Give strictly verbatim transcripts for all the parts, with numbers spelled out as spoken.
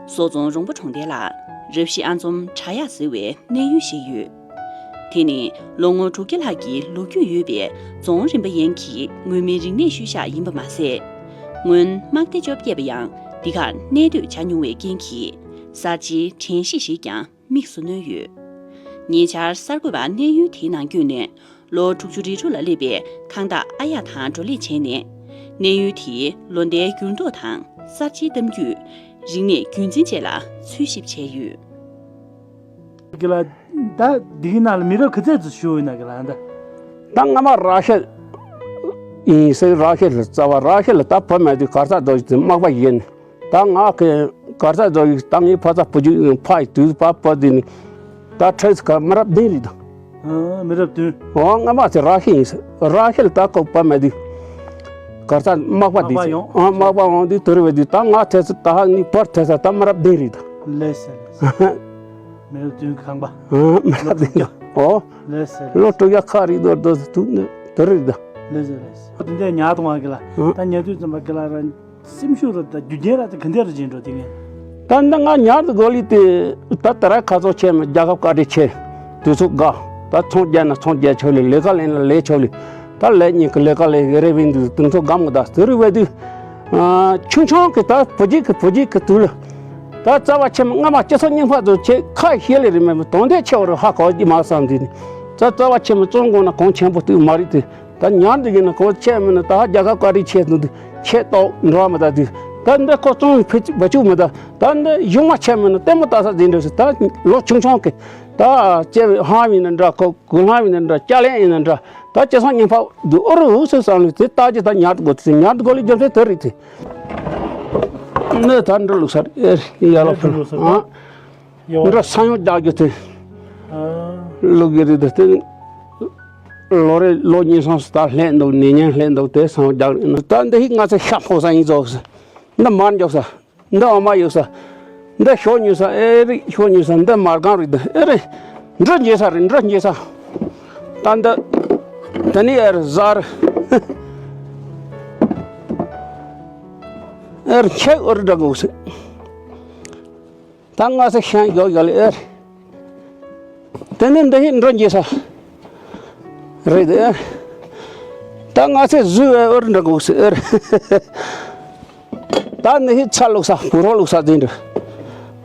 སོག་རྫོང་རོང་པོ་གྲོང་རྡལ་ལ་རབ་ཞི་ཨ་འཛོམ་བྲག་གཡག་ཟེར་བའི་གནས་ཡུལ་ཞིག་ཡོད། དེ་ནི་ལོ་ངོ་དྲུག་བརྒྱ་ལྷག་གི་ལོ་རྒྱུས་ཡོད་པའི་རྫོང་རིམ་པ་ཡན་གྱི་མངོན་མིན་རིག་གནས་ཤུལ་བཞག་ཡིན་པ་མ་ཟད། སྔོན་དམག་སྡེ་བཅོ་བརྒྱད་པ་ཡང་འདི་གར་གནས་སྡོད་བྱ་མྱོང་བའི་རྐྱེན་གྱིས་གསར་བརྗེའི་དྲན་ཤེས་ཤིག་ཀྱང་དམིགས་སུ་གནོན་ཡོད། ཉེ་ཆར་གསར་འགོད་པ་གནས་ཡུལ་དེའི་ནང་བསྐྱོད་ནས་ལོ་དྲུག་ཅུ་རེ་དྲུག་ལ་སླེབས་པའི་ཁང་བདག་ཨ་ཡག་དང་བགྲོ་གླེང་བྱས་ནས། གནས་ཡུལ་དེའི་ལོ་ཟླའི་འགྱུར་ལྡོག་དང་གསར་བརྗེའི་གཏམ་རྒྱུད། རིག་གནས་རྒྱུན་འཛིན་བཅས་ལ་འཚོལ་ཞིབ་བྱས་ཡོད། གི་ལ། ད་འདི་གི་ནང་ལ་མི་རབས་ག་ཚད་ཙམ་བཞུགས་ཡོད་ན་གི་ལ་ད། ད་སྔ་མ་ར་ཤ་ཡིན་ཟེར། ར་ཤ་ལ་རྩ་བ་ར་ཤ་ལ་ད་བུ་མེད་དུས་གར་ས་རྡོ་ཡིས་དམག་པ་ཡིན། ད་ང་གི་གར་ས་རྡོ་ཡིས་ད་ངའི་ཕ་ཚ་བུ་རྒྱུད་ཕ་ཡི་དུས་ཕ་བུ་དེ་ནི་ད་ཁྲེས་ག་མི་རབས་བདུན་རེད་ད། ཨ། མི་རབས་བདུན། འོ་སྔ་མ་ཚེ་ར་ཤ་ཡིན་ཟེར། ར་ཤ་ལ་ད་ཁོ་བུ་མེད་དུས་གར་ས་དམག་པ་དེ་དམག་པ་ཚེ་ཡོང་། ཨ་དམག་པ་འོང་དུས་དུར་བས་དུས་ད་ང་ཐེ་ཚོ་ད་ཧ་ནི་བར་ཐེ་ས་ད་མི་རབས་བདུན་རེད་ད། ལེ་སེ་ལེ་སེ། མི་རབས་བདུན་གི་ཁང་པ། ཨ་མི་རབས་བདུན་ད། འོ། ལེ་སེ་ལེ་ལོ་སེ། དྲུག་བརྒྱ་ཁ་རིག་རྡོ་རྡོ་དུ་ནི་དུ་རིག་ད། ལེ་སེ་ལེ་སེ། དེ་འདྲའི་ཉག་དང་བ་གི་ལ། ཨ། ད་ཉལ་དུས་ཙམ་པ་གི་ལ་ར་སེམས་ཤུགས་ར་ད་རྒྱུ་རྐྱེན་ར་ད་ག་འདྲ་ར་སྦྱིན་འགྲོ་དེ་ངས། ད་འདི་ང་ཉར་དུ་དགོས་ལི་དེ་ད་ད་ར་ཁ་ཚོ་ཆེ་མི་རྒྱལ་ཁབ་བཀའ་དྲིན་ཆེ། དུས་ཚོད་དགའ། ད་ཚོང་རྒྱག་ན་ཚོང་རྒྱག་ཆོག་ལི། ལས་ཀ་ལས་ན་ལས་ཆོག་ལི། ད་ལས་ཉིན་གི་ལས་ཀ་ལས་གི་རེ་བའི་འདུག་དུས་ཚོད་དགའ་མོ་ད་དུ་རིག་བས་དུས། ཆུང་ཆུང་གི་ད་བུ་རྒྱུད་ཀྱི་བུ་རྒྱུད་ཀྱི་དུས་ལ། ད་རྩ་བ་ཆེ་མི་སྔ་མ་སྤྱི་ཚོགས་རྙིང་པ་ཚོ་ཆེ་ཁ་ཤས་ལས་རེད་མེད་མི་དོན་དེ་ཆེ་བ་རུ་ཧ་གོ་གི་མ་བསམ་དུས་ནི། ད་རྩ་བ་ཆེ་མི་བཙོང་དགོས་ན་གོང་ཆེན་པོ་དུས་མ་རེད་དུས། ད་ཉར་འདི་ཡིན་ན་གོ་ཆེ་མིན་ན་ད་ཧ་རྒྱལ་ཁབ་བཀའ་དྲིན་ཆེ་འདུག་འདི་ཆེ་ཏོག་འགྲོ་བ་མི་ད་དུས། ད་འདི་ཁོ་བཙོང་བའི་བ་ཅུག་མི་ད། ད་འདི་གཞུང་མ་ཆེ་མིན་ན་ལྟད་མོ་ལྟ་ས་འཛིན་འགྲོ་ཟེར། ད་ལོ་ཆུང་ཆུང་གི་ད་ལྕེ་ཧང་ཡིན་ན་འདྲ། ཁོ་གུ་ལྷང་ཡིན་ན་འདྲ། ལྕགས་ལན་ཡིན་ན་འདྲ། ད་ལྕེ་སང་ཉན་ཕག་འདུག་ཨུ་རུ་ཧུ་སུ་སང་ལུས་དེ་ལྟ་ཅི་ད་ཉར་དགོ་དུས་ཉར་དགོ་ལི་རྒྱབ་སེ་དེ་རིག་དེ། ནི་ད་འདྲ་ལུག་ས་ཨེ་ཡ་ལ་ཕུ་ཨ། འདྲ་ས་ཡོང་རྒྱག་རྒྱུ་དེ། ལུག་གི་རིགས་དེ་དེ། ལོ་རེ་ལོ་གཉིས་སོང་སུ་ད་ལྷན་འདུག་ནས་ཉན་ལྷན་འདུག་དེ་སང་རྒྱག་ནི་ད་འདི་ཧིག་ང་ཚོ་ཤ་ཕོ་ས་ཡིན་ཙོག་ས། འདི་མར་འཇོག་ས། འདི་འོ་མ་ཡོད་ས། འདི་ཞོ་ཉོས་ས་ཨེ་རེད། ཞོ་ཉོས་ས་འདི་མར་གང་རེད་འདི་ཨེ་རེད། འབྲུ་འཇལ་ས་རེད། འབྲུ་འཇལ་ས། ད་འདི། ད་ནི་ཨེ་རེད་ཟ་རེད། ཨེ་རེད་ཁྱེད་ཨོ་རེད་འདྲ་གོ་ས། ད་ང་ཚོ་ཤང་ཡོག་ཡོག་ལེ་ཨེ་རེད། དེ་ནི་འདི་ཧི་འགྲོ་འཇལ་ས། རེད་ཨེ། ད་ང་ཚོ་བཟོས་ཨེ་ཨོ་རེད་འདྲ་གོ་ས་ཨེ་རེད། ད་ནི་ཧི་ཚ་ལུག་ས་བུ་རོ་ལུག་ས་འཛིན་འགྲོ།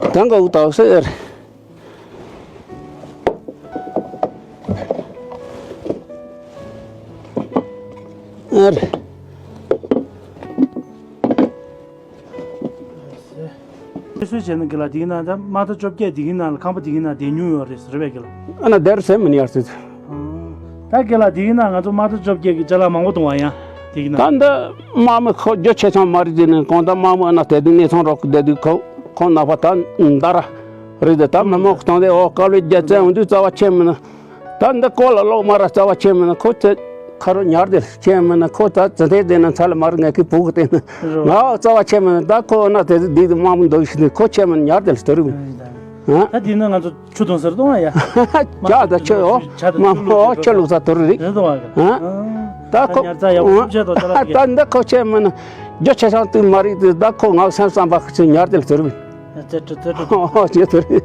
ད་འགའ་འུ་ཏའོ་ས་ཨེ་རེད། ཨེ་རེད། དེ་སུས་བྱས་ན་གི་ལ་དེ་གི་ནང་ད་དམག་སྡེ་བཅོ་བརྒྱད་དེ་གི་ནང་ལ་ཁང་པ་དེ་གི་ནང་བསྡད་མྱོང་ཡོད་རེད་ཟེར་བས་གི་ལ། ཨ་ན་དེར་སེམས་མི་ཉར་སྲིད། ད་གི་ལ་དེ་གི་ནང་ང་ཚོ་དམག་སྡེ་བཅོ་བརྒྱད་ཀྱི་ཅ་ལག་མང་པོ་འདུག་བ་ཡང་དེ་གི་ནང་། ད་འདི་དམག་མི་ཁོ་རྒྱུ་ཆེ་ཆུང་མ་རེད་དེ་ནི་གང་ལྟར་དམག་མི་ཨ་ན་དེ་དུས་གནས་ཚང་རོགས་བསྡད་དུས་ཁོ་ཁོང་ནག་པ་ད་འདར་རེད་དེ་ད་མི་མང་གཏོང་དེ་འོ་དཀའ་ལས་རྒྱ་བཙན་འོང་དུས་རྩ་བ་ཆེ་མི་ན། ད་འདི་ཀོ་ལ་ལོག་མ་ར་རྩ་བ་ཆེ་མིན་ན་ཁོ་ཚེ་ཁ་རོ་ཉར་དེ་ཆེ་མིན་ན་ཁོ་ད་ཙི་ཐེ་དེ་ན་ཚ་ལ་མ་ར་ངས་ཀི་བུ་གི་དེ་ན་ང་རྩ་བ་ཆེ་མིན་ན་ད་ཁོ་ན་དེ་དེ་དེ་དམག་མི་འདུག་ཤི་ནི་ཁོ་ཆེ་མིན་ན་ཉར་དེ་ལ་དོ་རུ་ཨ། ད་དེ་ན་ང་ཚོ་ཆུ་དུང་ཟེར་དུང་ཨ་ཡ། ཇ་ད་ཆོས་ཨོ་མ་མ་ཨོ་ཆོས་ལུག་ས་དོ་རུ་རེད། ཨ་ད་ཁོ་ཉར་རྩ་ཡག་པོ་ཤུགས་ཆེ་དོ་ད་ལ་ད་འདི་ཁོ་ཆེ་མིན་ན་རྒྱུ་ཆེ་སང་དུ་མ་རིག་དུ་ད་ཁོ་ང་སེམས་བསམ་པ་ཁོ་ཆེ་ཉར་དེ་ལ་དོ་རུ་ཨ་ཆེ་དོ་རུ།